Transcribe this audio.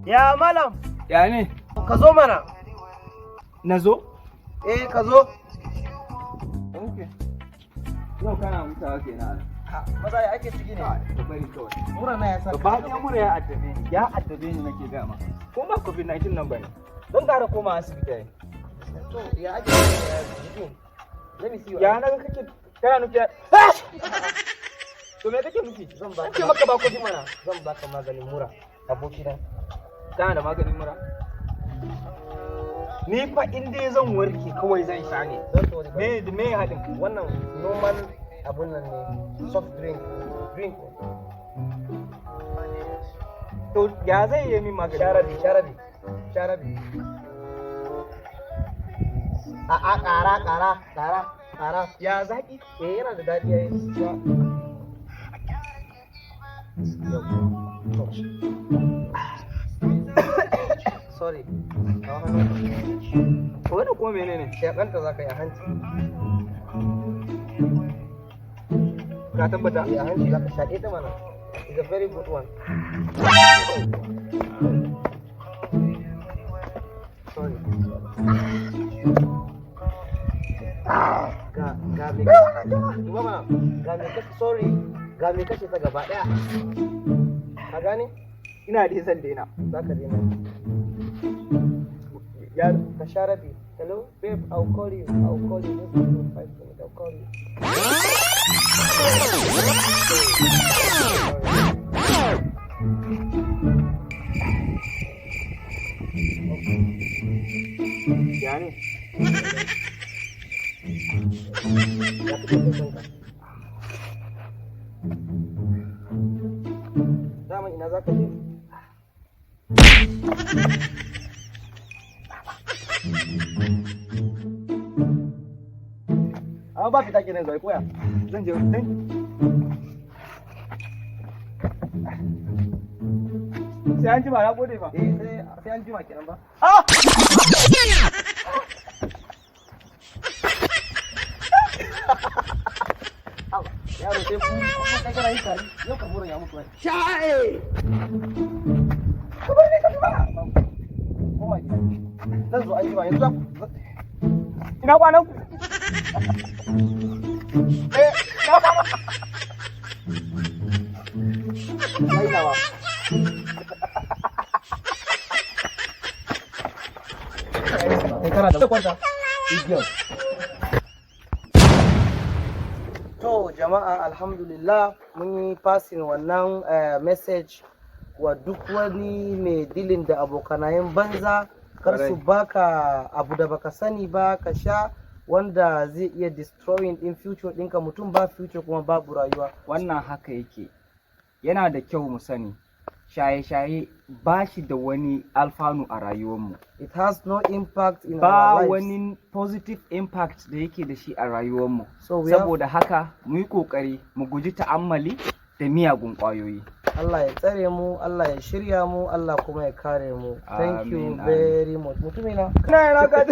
Ya malam, Ya ne? Ka zo mana. Na zo? Eh, ka zo. Okay. Yau kana hutawa kenan. Maza, ya ake ciki ne? Ka bari kawai. Mura na ya sa. Gaba ɗaya mura ya addabe ni, ya addabe ni nake gaya ma. Ko ba COVID-19 nan bane. Don ƙara koma asibiti ai. To, ya ake ciki ne jikin? Let me see you. Ya na ga kake kana nufi? To, me kake nufi? Zan ba An ce maka ba COVID mana. Zan baka maganin mura, abokina. Kana da maganin mura? Ni fa in dai zan warke kawai zan sha ne. Don't worry. Me haɗin? Wannan normal abun nan ne, soft drink, drink ne. To, ya zai yi min magani? Sharabi, sharabi, sharabi. A a, ƙara, ƙara, ƙara, ƙara. Ya zaki? Eh, yana da daɗi yayi. Sha. Yau. To. Sorry. Kawo hannunka. To, wannan kuma menene? Shaƙanta za ka yi a hanci. Ka tabbata? Eh, a hanci za ka shaƙe ta mana. It's a very good one. Sorry. Ga mai duba mana, ga mai kashe, sorry, ga mai kashe ta gaba ɗaya. Ka gane? Ina dai zan daina. Za ka daina. Ya Ka sha rabi. Hello, babe, I'll call you. I'll call you. Just give me 5 minutes. I'll call you. Sorry. Ya ne? Ya kake jin kanka? Daman ina za ka je? Amma ba fita kenan zai koya. Zan je dan sai an jima, na gode fa. Eh, sai an jima kenan ba. Ah! Haba, yaro, sai ku kuma kai kana yin tari. Yau ka burin ya mutu ai. Sha'e! Ka bar ni ka tafi mana. Koma gida. Zan zo an jima yanzu. Ina kwanan ku? Eh, ina kwana. Yayi nawa. Kai kana da kwanta. Idiot. To jama'a, alhamdulillah, mun yi passing wannan message wa duk wani mai dealing da abokanayen banza, kar su baka abu da baka sani ba ka sha, wanda zai iya destroying din future ɗinka. Mutum ba future kuma babu rayuwa. Wannan haka yake. Yana da kyau mu sani, shaye-shaye ba shi da wani alfanu a rayuwarmu. It has no impact in Ba our lives. wani positive impact da yake da shi a rayuwarmu. So we have, Saboda haka mu yi ƙoƙari mu guji ta'ammali da miyagun ƙwayoyi. Allah ya tsare mu, Allah ya shirya mu, Allah kuma ya kare mu. Thank you Amin, amin. very much, mutumina. Ina yana ka.